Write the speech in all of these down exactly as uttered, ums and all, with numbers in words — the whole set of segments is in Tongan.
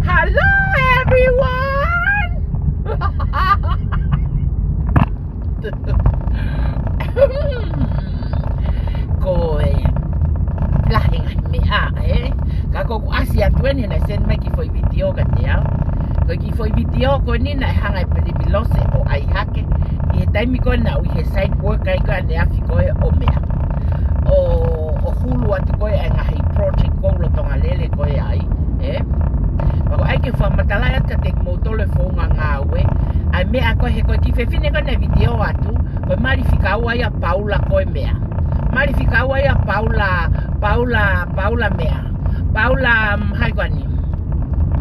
Hello, everyone. Ko e lahi ngaahi meʻa, ē? Ka ko ʻeku ʻasi atu eni naʻe send mai kiʻi foʻi vitiō kiate au. Ko e kiʻi foʻi vitiō ko eni naʻe hanga ʻe Pilipi Lose ʻo ʻai hake ʻi he taimi ko ē naʻa ku ʻi he site work ai ko ē ʻaneafi ko ē ʻo meʻa, ʻo, ʻo hulu atu ko ē ʻa e ngaahi project ko ē lolotonga lele ko ē ai, ē? Pea ko e ʻai ke fakamatalaʻi atu kiate kimoutolu e founga ngāue ʻa e meʻa ko ē, he ko e kiʻi fefine ko ē naʻe vitiō atu, ko e mali fika ua ia ʻa Paula ko e meʻa. Mali fika ua ia ʻa Paula, Paula, Paula meʻa. Paula, mm, hai ko eni.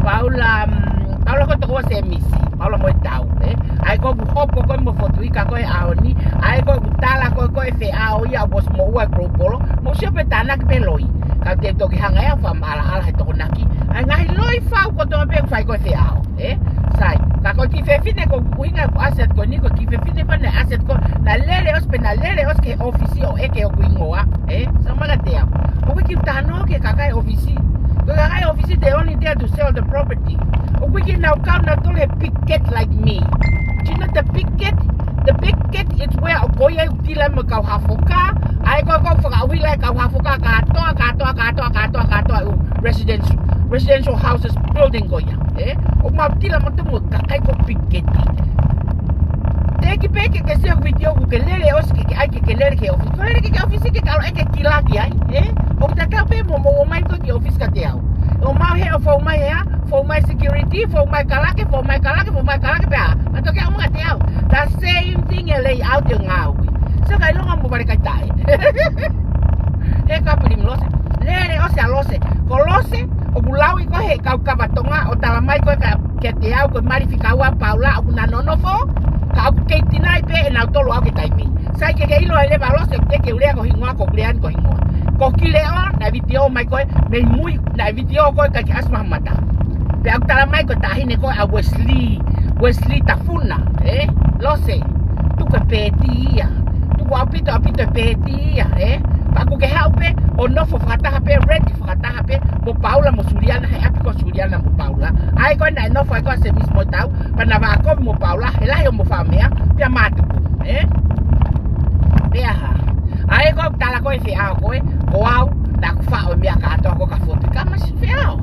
Paula, mm, Paula ko e tokoua Semisi, Paula Moetau, ē? ʻA ia ko ʻeku hopo ko ē mo Fotuika ko ē ʻaho ni, ʻa ia ko ʻeku tala ko ē ko e feʻao ia ʻoku ʻosi moʻua ʻi Global, mou sio pē tānaki pē loi. Ka te u toki hanga ʻe au ʻo fakamaʻalaʻala he Tokonaki ʻa e ngaahi loi fau kotoa pē ʻoku fai ko ē feʻao, ē? Sai, ka ko e kiʻi fefine ko ʻeku ʻuhinga ʻeku ʻasi atu ko eni, ko e kiʻi fefine ko ē naʻe ʻasi atu ko ē, naʻe lele ʻosi pē, naʻe lele ʻosi ki he ʻōfisi ʻo ʻeke hoku hingoa, ē? Sio mai kiate au. ʻOku ʻikai ke u talanoa ki he kakai ʻōfisi. Ko e kakai ʻōfisi, they only there to sell the property. ʻOku ʻikai ke nau kau nautolu he picket like me. Do you know the picket? The picket is where ʻoku ʻi ai e tila mo e kau hafoka. ʻA ia ko ē ʻoku fakaʻuhila e kau hafoka kātoa, kātoa, kātoa, kātoa, kātoa ʻū residential, residential houses building ko ia, ē? ʻOku mau tila mautolu mo e kakai ko e picket. Teʻeki pē ke ke sio vitiō ʻoku ke lele ʻosi ke ke ʻai ke ke lele ki he ʻōfisi. Ko e lele ki he ʻōfisi ke ke ʻalu ʻo ʻeke kila ki ai, ē? ʻOku tatau pē mo, mo ō mai ko ē ki he ʻōfisi kiate au. ʻO mau hē ʻo fou mai ē, fou mai security, fou mai kalake, fou mai kalake, fou mai kalake pea. Ma toki ʻalu mai kiate au. The same thing e layout e ngāue. Sio kae ʻilonga mo vale kai tae. He ka Pilipi Lose. Lele ʻosi ʻa Lose. Ko Lose, ʻoku lau ʻi ko ē he kau kava Tonga ʻo tala mai ko ē ka, kiate au ko e mali fika ua ʻa Paula ʻoku na nonofo, ka ʻoku kei tinaʻi pē ʻe nautolu au ki he taimi. Sai ke ke ʻilo ai leva Lose, ʻoku teʻeki ke u lea ko e hingoa, ko ʻeku lea ni ko e hingoa. Ko Kileʻo, naʻe vitiō mai ko ē, mei mui, naʻe vitiō ko ē kae ʻikai ke ʻasi mai ha mata. Pea ʻoku tala mai ko e taʻahine ko ē ʻa Wesley, Wesley Tafuna, ē? Lose, tuku e peti ia. Tuku ʻaupito, ʻaupito e peti ia, ē? Pea ʻoku ke haʻu pē ʻo nofo fakataha pē, rent fakataha pē mo Paula mo Suliana, he ʻapi ko Suliana mo Paula. ʻA ia ko ē naʻe nofo ai ko ē ʻa Semisi Moetau, pea na vākovi mo Paula, he lahi hoʻomo fakameʻa, pea mātuku, ē? Pea hā. ʻA ia ko e tala ko ē feʻao ko ē, ko au, naʻa ku faʻo e meʻa kātoa ko ē ka Fotuika, masi feʻao.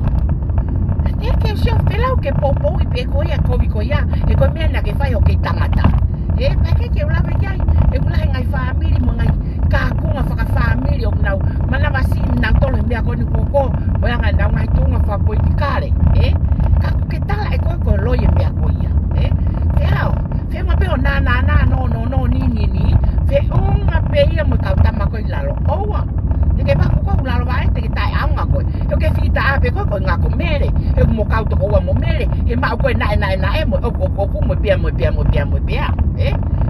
Teʻeki ke u sio, feʻao ke poupouʻi pē ko ia e kovi ko ia, he ko e meʻa naʻa ke fai ʻo kei tangata. Ē, pea ʻikai ke u lave ki ai, ʻoku lahi e ngaahi fāmili mo e ngaahi kakunga fakafāmili ʻoku nau manavasiʻi nautolu he meʻa ko eni ko ē, mo e anga ʻenau ngaahi tuʻunga fakapolitikale, ē? Ka ʻoku ke tala ʻe koe ko e loi e meʻa ko ia, ē? Feʻao, feʻunga pē ʻo nā, nā, nā, nō, nō, nō, ni, ni, ni, feʻunga pē ia mo e kau tama ko ē ʻi lalo. ʻOua, te ke paku ko ē ʻoku lalo vaʻe, te ke taʻeʻaonga koe. He ʻoku ke fili Pe ko e, ko e ngako Mele, he mo kau toko ua mo Mele, he maʻu ko e naʻe, naʻe, naʻe, mo, ʻoku, ʻoku, ʻoku, mo pea, mo pea, mo pea, mo pea, ē?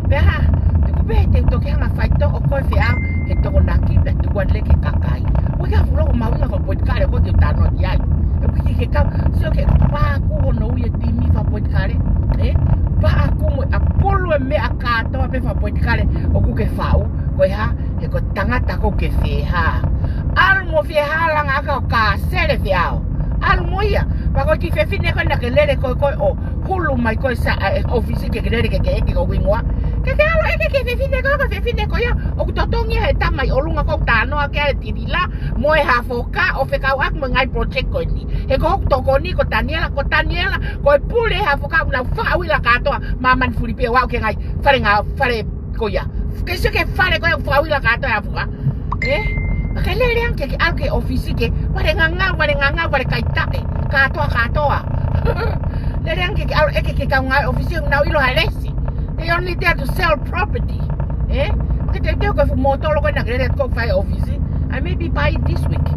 Pea hā, te ku pehē te u toki hanga faitoʻo koe Feʻao, he Tokonaki, pea tuku atu leva ki he kakai. ʻOku ʻikai ha fuʻu loko mahuʻinga fakapolitikale ko ē ke u talanoa ki ai. ʻOku ʻikai ke kau, sio ki he pāku hono ui e timi fakapolitikale, ē? Pāku mo e ʻapulu e meʻa kātoa pē fakapolitikale ʻoku ke faʻu, ko e hā, he ko e tangata ʻoku ke fehā. ʻAlu mo fehā langa ʻaka ʻo kāsele Feʻao. ʻAlu mo ia, pea ko e kiʻi fefine ko ē naʻa ke lele ko ē ko ē ʻo hulu mai ko ē sa, ē, ʻōfisi ke ke lele ke ke ʻeke ko hoku hingoa. Ke ke ʻalu ʻeke ki he fefine ko ē, ko e fefine ko ia, ʻoku totongi he tama ʻi ʻolunga ko ē ʻoku talanoa ki ai e tivila, mo e hafoka ʻo fekauʻaki mo e ngaahi project ko eni. He ko hoku tokoni ko Taniela, ko Taniela, ko e pule hafoka ʻoku nau fakauila kātoa, māmani fulipē ʻo aʻu ki he ngaahi fale ngā, fale ko ia. Ke sio ki he fale ko ia ʻoku fakauila kātoa e hafoka. Ē? Pea ke lele ange ke ke ʻalu ki he ʻōfisi ke, fale ngangau, fale ngangau, fale kaitaʻe. Kātoa, kātoa. Lele ange ke ke ʻalu ʻeke ki he kau ngāue ʻōfisi ʻoku nau ʻilo ha lesi. They only there to sell property. Ē? Ke te teo ko e fuʻu mōtolo ko ē naʻa ke lele ko ē fai ʻōfisi. I maybe buy it this week.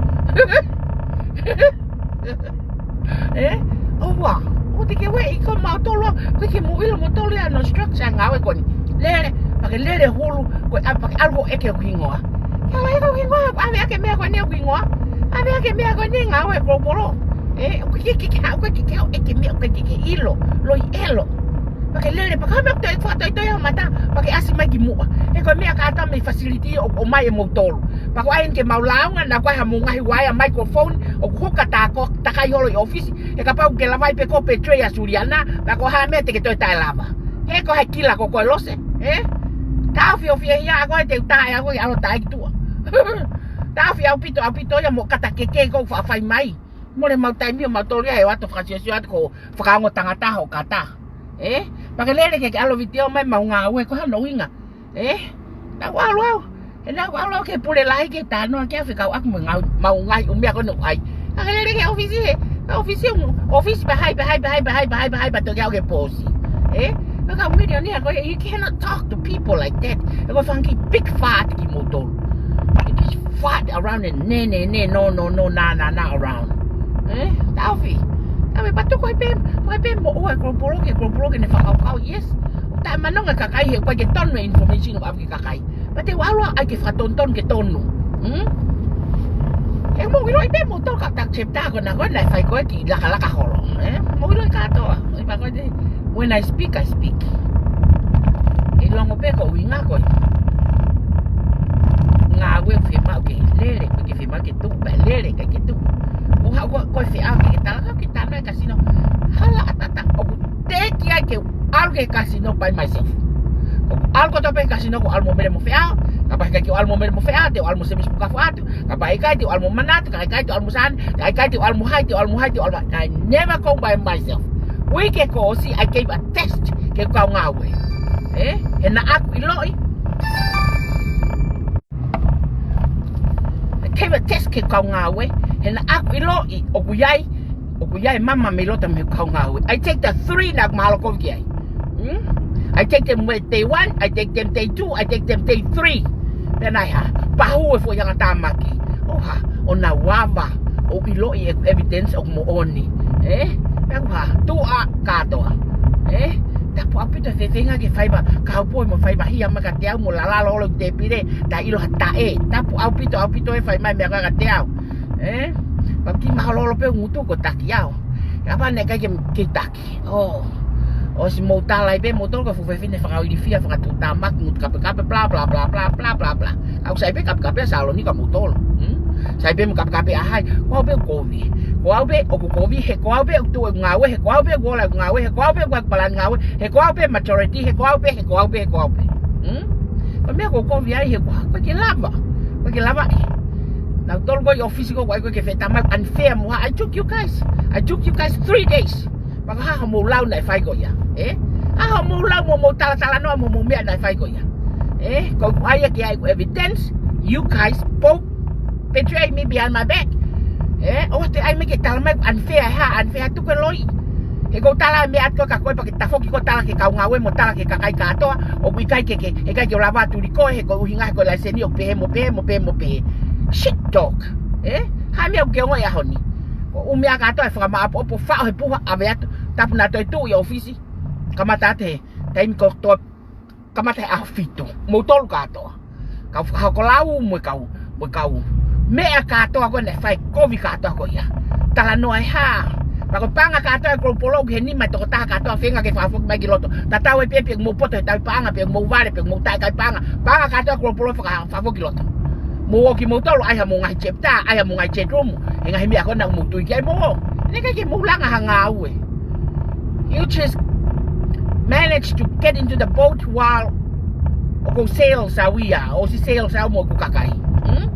Ē? ʻOua. ʻOua te ke ueʻi ko mautolu. Ko e ke mou ʻilo mautolu ia no structure ngāue ko eni. Lele, pea ke lele hulu, ko e ʻalu pea ke ʻalu ʻo ʻeke hoku hingoa. Ke ʻalu ʻeke hoku hingoa, ʻave ʻaki e meʻa ko eni hoku hingoa. ʻAve ʻaki e meʻa ko eni ngāue Global. Ē, ʻoku ke, ke, ke, ʻoku ke, ke, ʻeke meʻa, ʻoku ke, ke, ke ʻilo, loi ʻelo. Pea ke lele, pea ka meʻa ʻoku toe fakatoitoi ho mata, pea ke ʻasi mai ki muʻa. He ko e meʻa kātoa mei facility ʻoku ʻomai ʻe moutolu. Pea ko e ʻai ke mau lāunga, naʻa ko e hā mou ngaahi uaea microphone, ʻoku huka tā ko, takai holo ʻi ʻōfisi, he kapau ke lava ai pē ko Petrea Suliana, pea ko e hā meʻa te ke toe taʻelava. He ko hai kila ko koe Lose, ē? Taʻofi ʻofi ʻe hia ʻa koe te u taʻe ʻa koe ʻi ʻalo taʻe ki tuʻa. Taʻofi ʻaupito, ʻaupito ia mo kata keke ko fa fai mai. Mole mau taimi ʻo mautolu ia he ʻoatu fakasiosio atu ko fakaongo tangata ho kata. Ē? Pea ke lele ke ke ʻalu vitiō mai mau ngāue ko hano uinga. Ē? Naʻa ku ʻalu au. He naʻa ku ʻalu au ke pule lahi ke talanoa ke fekauʻaki mo e ngau, mau ngaahi ʻū meʻa ko eni ʻoku ʻai. Ka ke lele ki he ʻōfisi he. Ka ʻōfisi ʻoku, ʻōfisi pea hai, pea hai, pea hai, pea hai, pea hai, pea hai, pea toki au ke pōsi. Ē? Ka kau milionea ko ē, you cannot talk to people like that. He ko e fanga kiʻi big fart kimoutolu. You just fart around and nē, nē, nē, no, no, no, nā, nā, nā around. Ē? Taʻofi. Taʻofi, pea tuku ai pē, tuku ai pē moʻua e Global ke, Global ke ne fakakaukau, yes. Taʻemanonga e kakai he ʻoku ʻikai ke tonu e information ʻoku ʻave ki he kakai. Pea te u ʻalu ʻo ʻai ke fakatonutonu ke tonu. Hmm? He mou ʻiloʻi pē moutolu ka tak chapter ko ena ko ē naʻe fai ko ē kiʻi lakalaka holo. Ē? Mou ʻiloʻi kātoa. ʻOi pea ko ē te, when I speak, I speak. ʻE longo pē ko e ʻuhinga ko e ngāue ʻoku fiemaʻu ke lele, ʻoku ʻikai ke fiemaʻu ke tuʻu, pea lele, ʻikai ke tuʻu. ʻO haʻu ko, ko e Feʻao ke ke talanoa, ke talanoa e kasino. Hala ʻatā ʻoku teʻeki ai ke u ʻalu ki he kasino by myself. ʻOku ʻalu kotoa pē ki he kasino, ʻoku ʻalu mo Mele mo Feʻao, kapau ʻikai ke u ʻalu mo Mele mo Feʻao, te u ʻalu mo Semisi Pukafuʻatu, kapau ʻikai te u ʻalu mo Manatu, kapau ʻikai te u ʻalu mo Sane, kapau ʻikai te u ʻalu mo hai, te u ʻalu mo hai, te u ʻalu mo, I never go by myself. Uike kuo ʻosi, I gave a test ki heʻeku kau ngāue. Ē? He naʻa ku ʻiloʻi. I gave a test ki heʻeku kau ngāue. He naʻa ku ʻiloʻi ʻoku ʻi ai, ʻoku ʻi ai e mama mei loto mei heʻeku kau ngāue. I take the three naʻa ku mahalo kovi ki ai. Hmm? I take them with day one, I take them day two, I take them day three. Pea naʻe hā, pahu e foʻi anga tāmaki. ʻO hā, ʻo nau ava, ʻo ʻiloʻi e evidence ʻoku moʻoni. Ē? Pea ʻoku hā, tuʻa kātoa. Ē? Tapu ʻaupito e fefeinga ke faiva, kaupoi mo faiva hia mai kiate au mo lalalo holo ki he tēpile, taʻe ʻilo ha taʻe. Tapu ʻaupito, ʻaupito e fai mai meʻa ko ē kiate au. Ē? Pea kiʻi mahalo holo pē ngutu ko taki au. Kapau naʻe ʻikai ke, ke taki. ʻO, ʻosi mou tala ai pē moutolu ko e fuʻu fefine fakailifia, fakatuʻutāmaki, ngutu kapekape, bla, bla, bla. Ka ʻoku sai pē kapekape ʻa Saloni kia moutolu. Hmm? Sai pē mo kapekape ʻa hai. Ko au pē ʻoku kovi. Ko au pē ʻoku kovi, he ko au pē ʻoku tuʻu ʻeku ngāue, he ko au pē ʻoku ola ʻeku ngāue, he ko au pē ʻoku ʻai ʻeku palani ngāue, he ko au pē majority, he ko au pē, he ko au pē, he ko au pē. Hmm? Ko e meʻa ʻoku ou kovi ai he ʻoku ʻikai ke lava. ʻIkai ke lava ē. Nautolu ko ē ʻi ʻōfisi ko ē ʻoku ʻikai ke fetama, unfair mo ha. I took you guys. I took you guys three days. Pea ko e hā hoʻomou lau naʻe fai ko ia. Ē? Hā hoʻomou lau mo hoʻomou talatalanoa mo hoʻomou meʻa naʻe fai ko ia. Ē? Ko ʻeku ʻai ʻaki ʻeku evidence, you guys both betray me behind my back. Ē? ʻOua te ʻai mai ke tala mai unfair, hā unfair, tuku e loi. He ʻoku ou tala e meʻa atu kia koe pea ke tafoki koe ʻo tala ki he kau ngāue mo tala ki he kakai kātoa, ʻoku ʻikai ke, ke, ʻikai ke u lava ʻo tuli koe, he ko e ʻuhinga he ko e laiseni ʻoku pehē mo pehē mo pehē mo pehē. Shit dog. Ē? Hā e meʻa ʻoku ke ongoʻi he ʻaho ni. Ko e ʻū meʻa kātoa ʻe fakamaʻopoʻopo, faʻo he puha, ʻave atu, tapu naʻa toe tuʻu ʻi ʻōfisi. Kamata atu he taimi ko ē, kamata he ʻaho fitu. Moutolu kātoa. Kau fakahoko lau mo e kau, mo e kau meʻa kātoa ko ē naʻe fai, kovi kātoa ko ia. Talanoa e hā. Pea ko e paʻanga kātoa e kolopolo ki he nima e tokotaha kātoa, feinga ke fakafoki mai ki loto. Tatau ai pē pe ʻoku mou poto he tauhi paʻanga, pe ʻoku mou vale, pe ʻoku mou taʻe kai paʻanga. Paʻanga kātoa e kolopolo faka-, fakafoki ki loto. Mou ō ki moutolu, ʻai haʻamou ngaahi chapter, ʻai haʻamou ngaahi chat room, he ngaahi meʻa ko ē naʻa mou tui ki ai, mou ō. Naʻe ʻikai ke mou langa ha ngāue. You just manage to get into the boat while ʻoku ou sail au ia, ʻosi sail au mo ʻeku kakai. Hmm?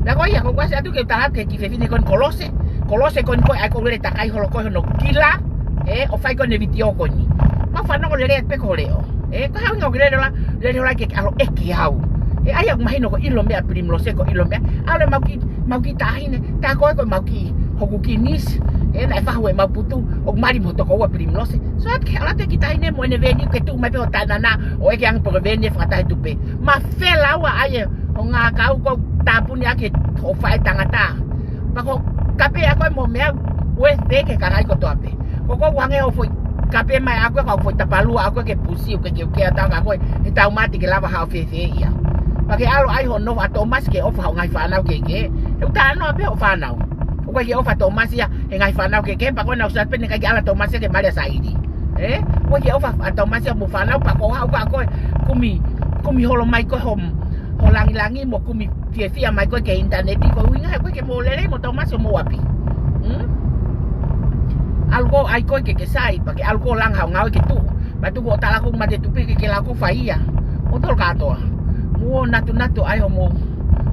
Naʻa ko ia, ko ʻeku ʻasi atu ke u tala atu ki he kiʻi fefine ko eni, Kolose. Kolose ko eni ko ē ʻa ia ʻoku ou lele takai holo ko ē hono kila, ē, ʻo fai ko eni e vitiō ko eni. Mau fanongo lelei atu pē ki hoʻo leʻo. Ē, ko e hā e ʻuhinga ʻoku ke lele holo, lele holo ai ke ke ʻalu ʻeke au. Ē, ʻa ia ʻoku mahino ko e ʻilo meʻa Pilimilose, ko e ʻilo meʻa. ʻAlu e mau kiʻi, mau kiʻi taʻahine, tā ko ē ko e mau kiʻi, hoku kiʻi niece. Ē, naʻe fahu e mau putu, ʻoku mali mo e tokoua Pilimilose. So, ʻoatu ke ʻalu atu e kiʻi taʻahine mo ʻene veni, ke tuʻu mai pē hoʻo taʻenana, ʻo ʻeke ange pe ko e veni ē fakataha e tupe. Mafela ua ʻa ia, hoʻo ngākau ko e tāpuni ʻaki hoʻo faʻētangata. Pea ko e kape ʻa ko ē mo e meʻa, ʻoku ʻikai ke kakai kotoa pē. Ko ʻeku hangē ʻoku ou foʻi kape mai ʻaʻaku ē, ko ʻeku foʻi tapalua ʻaʻaku ē ke pusi, ʻoku ʻikai ke u kea atu ange ko e, he taumate ke lava haʻo fēfē ia. Pea ke ʻalu ai hoʻo nofo ʻa Tōmasi ke ʻofa hoʻo ngaahi fānau kehekehe. He ʻoku talanoa pē hoʻo fānau. ʻOku ʻikai ke ʻofa ʻa Tōmasi ia he ngaahi fānau kehekehe, pea ko ena ʻoku sio atu pē naʻe ʻikai ke ʻalu ʻa Tōmasi ia ke mali ʻa Saili. Ē? ʻOku ʻikai ke ʻofa ʻa Tōmasi ia mo e fānau, pea ko e hā ʻoku ʻikai ko e kumi, kumi holo mai ko ē hoʻo, hoʻo langilangi mo e kumi fiefia mai ko ē ki he ʻinitaneti, ko e ʻuhinga he ʻoku ʻikai ke mou lelei mo Tōmasi ʻo mou ʻapi. Hmm? ʻAlu koe ʻai ko ē ke ke sai, pea ke ʻalu koe ʻo langa haʻo ngāue ke tuʻu. Pea tuku hoʻo tala ko e mate tupe ke ke lava koe ʻo fai ia. Moutolu kātoa. Mou ō natunatu ai hoʻomou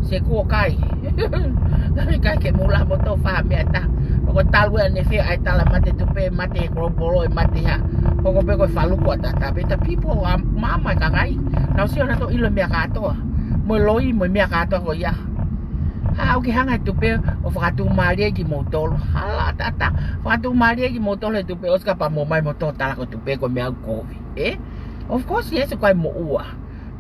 sēkua kai. Naʻe ʻikai ke mou lava moutolu ʻo fai ha meʻa ʻe taha. Pea ko e talu ē ʻanefē ʻa e tala mate tupe, mate he kolopolo, ʻe mate hā. Hoko pē ko e faluku ʻataʻatā pē. The people are, maama e kakai. Nau sio nautolu ʻilo e meʻa kātoa. Mo e loi, mo e meʻa kātoa ko ia. Haʻu ke hanga he tupe ʻo fakatomala kimoutolu. Hala ʻataʻatā. Fakatomala kimoutolu he tupe, ʻosi ka pea mou ō mai moutolu ʻo tala ko e tupe ko e meʻa ʻoku kovi. Ē? Of course, yes, ko e moʻua.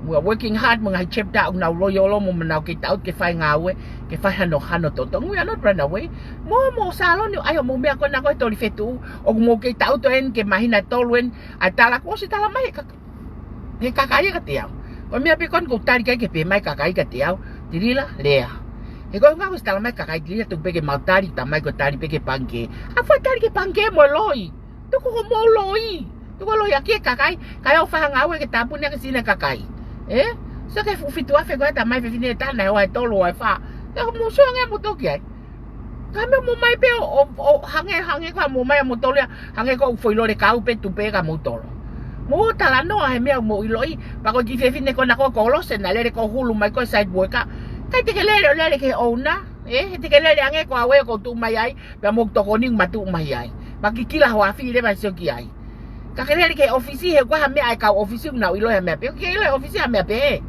We are working hard mo e ngaahi chapter ʻoku nau loi ʻo loi mo nau kei taʻu ke fai ngāue, ke fai hano, hano totongi. We are not run away. Mou, mou sāloni ʻo ʻai hoʻomou meʻa ko ena ko e toli fetuʻu, ʻoku mou kei taʻu to eni ke māhina ʻe tolu eni, ʻa e tala kuo ʻosi tala mai he kaka-, he kakai ia kiate au. Ko e meʻa pē ko eni ʻoku ou tali ki ai ke pehē mai kakai kiate au, Tilila, lea. He ko e ʻuhinga kuo ʻosi tala mai kakai, Tilila, tuku pē ke mau tali, tā mai ko e tali pē ki he pangikē. ʻA fai tali ki he pangikē mo e loi. Tuku hoʻomou loi. Tuku e loi ʻaki e kakai, kae ō ʻo fai ha ngāue ke tāpuni ʻaki e sino e kakai. Ē? So ke fuʻu fitu afe ko ē tā mai fefine ʻe taha naʻe ō ai e tolu ʻo e fā. Ka mou sio ange moutolu ki ai. Ka mou ō mai pē ʻo, ʻo, ʻo hangē, hangē ko e mou ō mai ʻa moutolu ia, hangē ko e foʻi lole kau pē tupe kia moutolu. Mou talanoa he meʻa ʻoku mou ʻiloʻi, pea ko e kiʻi fefine ko ena ko Kolose naʻe lele ko e hulu mai ko e site worker. ʻIkai te ke lele ʻo lele ki he ʻouna, ē? He te ke lele ange ko au ē ʻoku ou tuʻu mai ai, pea mo e tokoni ʻoku ma tuʻu mai ai. Ma kikila ho afi leva ʻo sio ki ai. Ka ke lele ki he ʻōfisi he ʻoku ʻi ai ha meʻa ʻa e kau ʻōfisi ʻoku nau ʻilo ai ha meʻa pē. ʻOku ke ʻilo e ʻōfisi ha meʻa pē.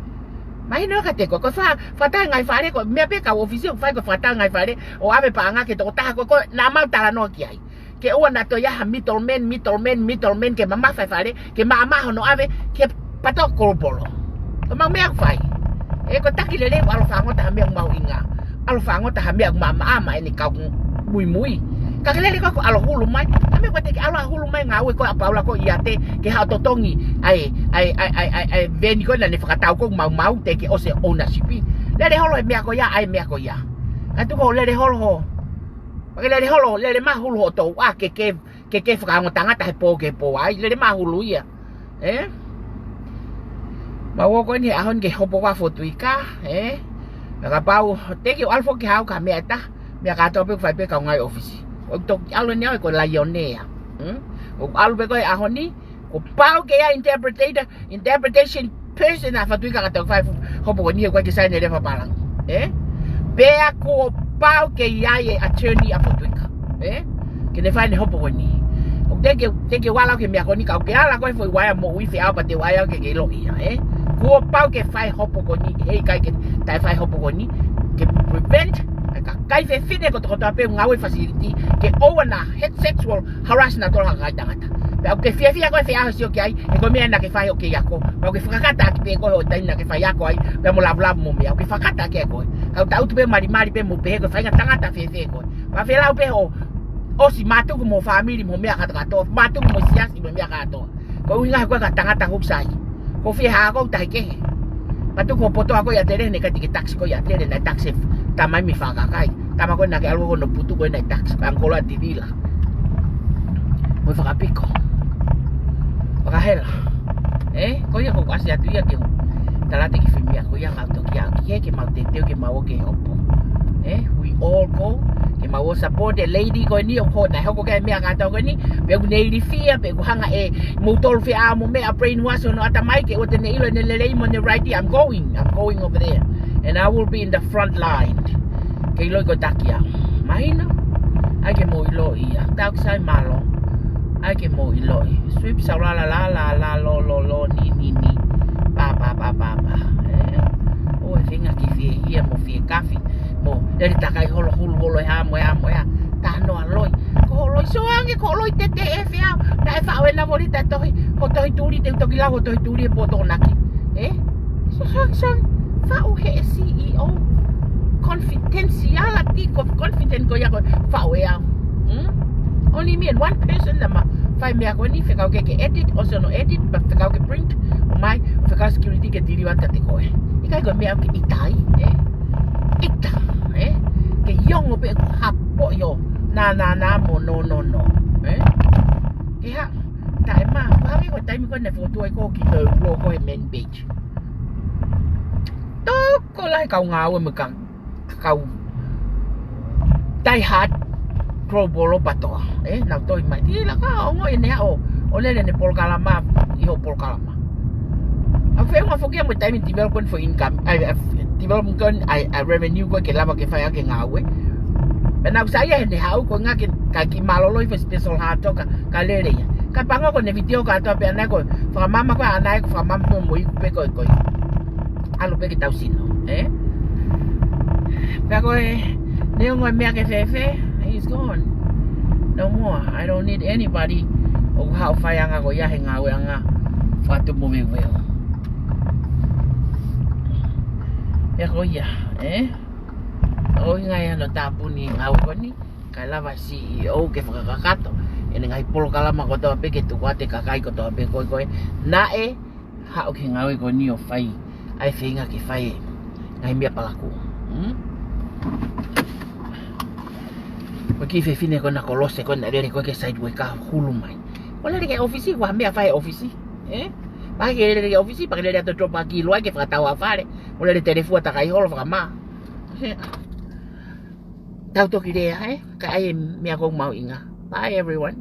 Mahino kiate koe, ko e fa-, fakatau e ngaahi fale, ko e meʻa pē kau ʻōfisi ʻoku fai ko e fakatau e ngaahi fale, ʻo ʻave paʻanga ki he tokotaha ko ē, ko ē naʻa mau talanoa ki ai. Ke ʻoua naʻa toe ʻi ai ha middleman, middleman, middleman, ke mamafa e fale, ke maʻamaʻa hono ʻave ki he pato kolopolo. Ko e mau meʻa ʻoku fai. Ē, ko e taki lelei ʻoku ʻalu ʻo fangota ha meʻa ʻoku mahuʻinga. ʻAlu ʻo fangota ha meʻa ʻoku maʻamaʻa maʻa ʻene kau muimui. Ka ke lele koe ʻo ʻalu ʻo hulu mai, ha meʻa ko e te ke ʻalu ʻo hulu mai ngāue ko ē ʻa Paula ko ia te, ke haʻu ʻo totongi ʻa e, ʻa e, ʻa e, ʻa e, ʻa e, ʻa e veni ko ē naʻa ne fakatau ko ē ʻoku maumau te ke ʻosi e ownership. Lele holo e meʻa ko ia, ʻa e meʻa ko ia. Ka tuku hoʻo lele holo ho. Pea ke lele holo, lele mai ʻo hulu hoʻo touʻa ke, ke, ke, ke fakaongo tangata he pō ki he pō ai, lele mai ʻo hulu ia. Ē? Mau ō ko eni he ʻaho ni ke hopo ko ē ʻa Fotuika, ē? Pea kapau te ke ʻalu foki ke haʻu ki ha meʻa ʻe taha, meʻa kātoa pē ʻoku fai pē ʻe he kau ngāue ʻōfisi. ʻOku toki ʻalu eni au ko e laionea. Hmm? ʻOku ʻalu pē ko ē he ʻaho ni, kuo pau ke ʻi ai e interpreter, interpretation person ʻa Fotuika ka tau fai fu-, hopo ko eni he ʻoku ʻikai ke saini leva pālangi. Ē? Pea kuo pau ke ʻi ai e attorney ʻa Fotuika. Ē? Ke ne fai ʻene hopo ko eni. ʻOku te ke, te ke ʻalu ki he meʻa ko eni ka ʻoku ke ala koe he foʻi vaea moʻui feʻao pea te u ʻai au ke ke ʻilo ia, ē? Kuo pau ke fai e hopo ko eni, heʻikai ke taʻe fai e hopo ko eni, ke prevent ʻa e kakai fefine kotokotoa pē ʻoku ngāue he facility, ke ʻoua naʻa head sexual harass nautolu ha kakai tangata. Pea ʻoku ke fiefia koe he ʻaho ʻe sio ki ai, he ko e meʻa naʻa ke fai ʻo ke ako. Pea ʻoku ke fakakata ʻaki pē koe hoʻo taimi naʻa ke fai ako ai, pea mo lavulavu mo meʻa, ʻoku ke fakakata ʻaki ʻe koe. Ka u taʻutu pē malimali pē mo pehē ko e faʻahinga tangata fēfē koe. Pea felau pē hoʻo ʻosi mātuku mo e fāmili mo e meʻa kātoa kātoa, mātuku mo e siasi mo e meʻa kātoa. Ko e ʻuhinga he ko e ka tangata hokusai. Ko fē hā ko tahi kehe. Mātuku ho poto ko ʻi ʻAtele, naʻe ʻikai te ke tax ko ʻi ʻAtele, naʻe tax e tamai mei Fakakai. Tama ko ē naʻa ke ʻalu hono putu ko ē naʻe tax, pē ʻangkolo ʻa Tivila. Mo e fakapiko. Fakahela. Ē, ko ia ʻoku ou ʻasi atu ia ke u tala atu e kiʻi foʻi meʻa ko ia, mau toki aʻu ki hē ke mau teuteu ke mau ō ki he hopo. Ē, we all go, ke mau ō support e lady ko eni ʻoku hoko, naʻe hoko ki ai e meʻa kātoa ko eni, pe ʻoku ne ilifia, pe ʻoku hanga ʻe moutolu fē ʻa mo meʻa brainwash hono ʻatamai ke ʻoua te ne ʻilo ʻene lelei mo ʻene right. I'm going, I'm going over there. And I will be in the front line. Ke ʻiloʻi ko e taki au. Mahino? ʻAi ke mou ʻiloʻi ia. Takusai mālō. ʻAi ke mou ʻiloʻi. Sweep saulala la la la lo lo lo ni ni ni. Pā pā pā pā pā. Ē? ʻOua ʻe feinga ke fiehia mo fiekafi. Mo lele takai holo hulu holo e hā mo e hā mo e hā. Tanoa loi. Ko hoʻo loi soange, ko hoʻo loi tete ʻe fē au. Naʻe faʻo ʻena volita tohi. Ko e tohi tuli, te u toki lau hoʻo tohi tuli he pō Tokonaki. Ē? So, so, so, faʻu he C E O. Confidentiality, ko e confident ko ia ko e faʻu ʻe au. Hmm? Only me and one person naʻa ma fai meʻa ko eni, fekau ke ke edit, ʻosi hono edit, pea fekau ke print, ʻomai, fekau security ke deliver kiate koe. ʻIkai ko e meʻa ke ʻita ai, ē? ʻIta, ē? Ke iongo pē ʻeku hapo ʻio. Nā, nā, nā, mo, no, no, no. Ē? Ke hā, taʻe mā, ko e hā ko e taimi ko ē naʻe fokotuʻu ai ko ē ki he ulo ko e main page. Tokolahi kau ngāue mo e kau, kau die hard global patoa. Ē, nau tohi mai. Tila ka ongo ʻene haʻu ʻo lele ʻene polokalama ʻi hoʻo polokalama. ʻOku feʻunga foki ia mo e taimi development for income. ʻAi, ʻai, development ko ē, ʻai, ʻai revenue ko ē ke lava ke fai ʻaki e ngāue. Pea naʻa ku saiʻia heʻene haʻu ko e ʻuhinga ke, ka kiʻi mālōlō ʻi he special hā toka, ka lele ia. Ka pango ko ʻene video kātoa pē ʻana ko e fakamama ko ē ʻana ko e fakamama ko ē mo iku pē ko ē ko ē. ʻAlu pē ki he tau sino, ē? Pea ko e, neongo e meʻa ke fēfē, he's gone. No more. I don't need anybody ʻoku haʻu ʻo fai anga ko ia he ngāueʻanga fakatupu mo veuveu. Pea ko ia, ē? ʻUhinga ia hono tāpuni e ngāue ko eni, kae lava e C E O ke fakakakato ʻene ngaahi polokalama kotoa pē ke tuku atu ki he kakai kotoa pē ko ē ko ē naʻe haʻu ki he ngāue ko eni ʻo fai ʻa e feinga ke fai e ngaahi meʻa palakū. Hmm? Ko e kiʻi fefine ko ena ko Lose ko ena lele ko ē ki he sideway ka hulu mai. Ko e lele ki he ʻōfisi, ʻoku ʻi ai ha meʻa ʻe fai he ʻōfisi, ē? Pea ke lele ki he ʻōfisi, pea ke lele atu ʻo drop ʻaki ʻilo ai ke fakatau ʻa fale. Ko e lele telefua takai holo fakamā. Tau toki lea, ē? Ka ʻai e meʻa ko ē mahuʻinga. Bye, everyone.